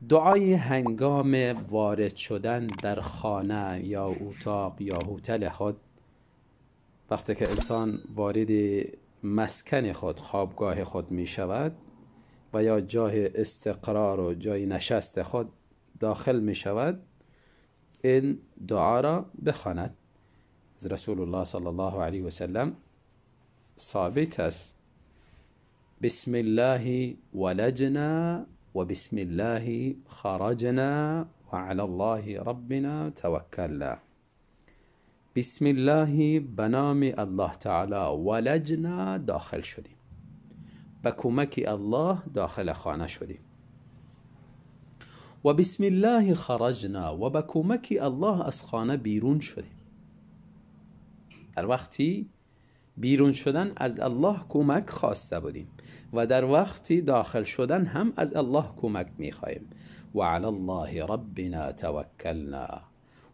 دعای هنگام وارد شدن در خانه یا اتاق یا هتل خود، وقتی که انسان وارد مسکن خود، خوابگاه خود می شود و یا جای استقرار و جای نشست خود داخل می شود، این دعا را بخواند. از رسول الله صلی الله علیه و سلم ثابت است: بسم الله ولجنا و بسم الله خرجنا و علی الله ربنا توکلنا. بسم الله، به نام الله تعالی، ولجنا داخل شدیم، به کمک الله داخل خانه شدیم، و بسم الله خرجنا، و به کمک الله از خانه بیرون شدیم. در وقتی بیرون شدن از الله کمک خواسته بودیم و در وقتی داخل شدن هم از الله کمک میخواهیم. و علی الله ربنا توکلنا،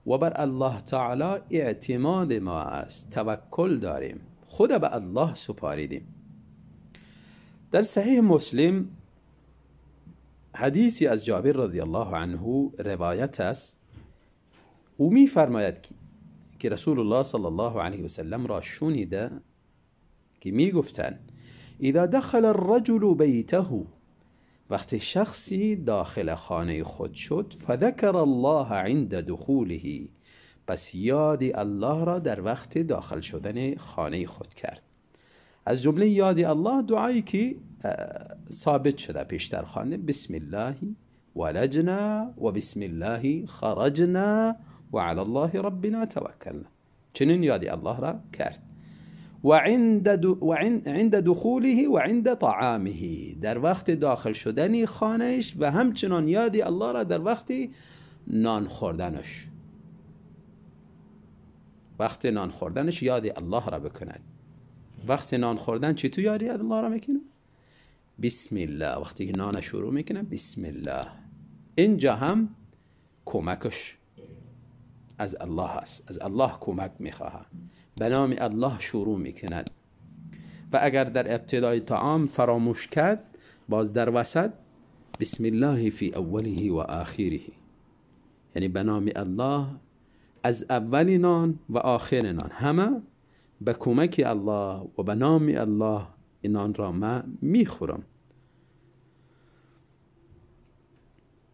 و بر الله تعالی اعتماد ما است، توکل داریم، خود به الله سپاریدیم. در صحیح مسلم حدیثی از جابر رضی الله عنه روایت است. او می فرماید که رسول الله صلی الله علیه وسلم را شنیده که می گفتند: اذا دخل الرجل بیته، وقتی شخصی داخل خانه خود شد، فذکر الله عند دخوله، پس یاد الله را در وقت داخل شدن خانه خود کرد. از جمله یاد الله دعایی که ثابت شده پیشتر خانه: بسم الله ولجنا و بسم الله خرجنا و علی الله ربنا توکلنا. چنین یاد الله را کرد. و عند دخوله و عند طعامه، در وقت داخل شدن خانهش و همچنان یاد الله را در وقت نان خوردنش، وقت نان خوردنش یاد الله را بکند. وقت نان خوردن چطور یاد الله را میکنه؟ بسم الله. وقتی که نان شروع میکنه بسم الله، اینجا هم کمکش از الله است، از الله کمک میخواهد، به نام الله شروع میکند. و اگر در ابتدای طعام فراموش کرد، باز در وسط بسم الله فی اوله و آخره، یعنی به نام الله از اول نان و آخر نان، همه به کمک الله و به نام الله این نان را ما میخورم.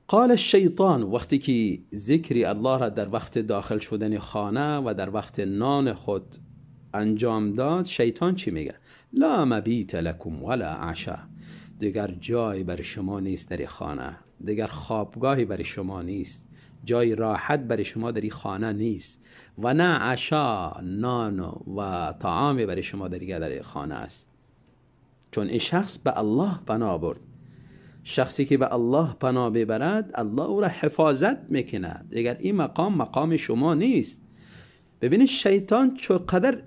قال الشیطان، وقتی که ذکر الله را در وقت داخل شدن خانه و در وقت نان خود انجام داد، شیطان چی میگه؟ لا مبیت لکم ولا عشا، دیگر جای بر شما نیست در خانه، دیگر خوابگاهی بر شما نیست، جای راحت برای شما در خانه نیست، و نه عشا، نان و طعامی برای شما در خانه است. چون این شخص به الله پناه برد. شخصی که به الله پناه ببرد، الله او را حفاظت میکند. دیگر این مقام مقام شما نیست. ببینید شیطان چقدر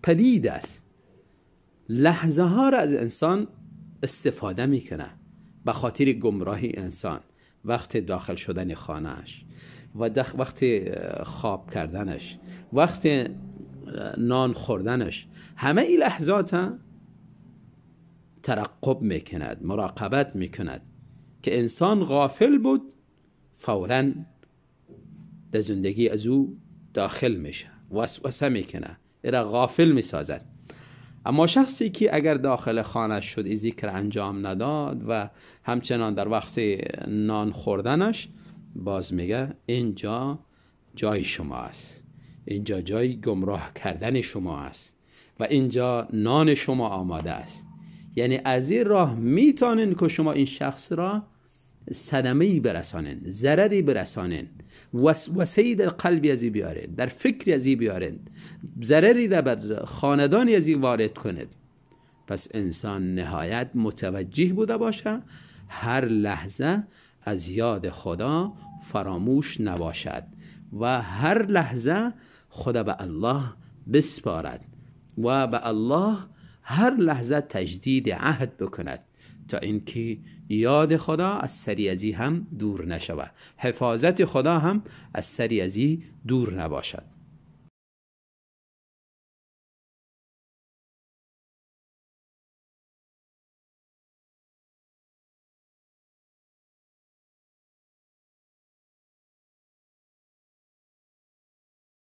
پلید است، لحظه ها را از انسان استفاده میکنه به خاطر گمراهی انسان. وقت داخل شدن خانهش و وقت خواب کردنش، وقت نان خوردنش، همه این لحظات ترقب میکند، مراقبت میکند که انسان غافل بود فوراً در زندگی از او داخل میشه، وسوسه میکنه، را غافل میسازد. اما شخصی که اگر داخل خانه شد این ذکر انجام نداد و همچنان در وقت نان خوردنش، باز میگه اینجا جای شما است، اینجا جای گمراه کردن شما است و اینجا نان شما آماده است. یعنی از این راه میتونین که شما این شخص را صدمه‌ای برسانین، ضرری برسانین، وسوسه‌ای در قلبی ازی بیارین، در فکر ازی بیارین، ضرری در بر خاندان ازی وارد کنید. پس انسان نهایت متوجه بوده باشه، هر لحظه از یاد خدا فراموش نباشد و هر لحظه خدا به الله بسپارد و به الله هر لحظه تجدید عهد بکند تا اینکه یاد خدا از سری ازی هم دور نشود، حفاظت خدا هم از سری ازی دور نباشد.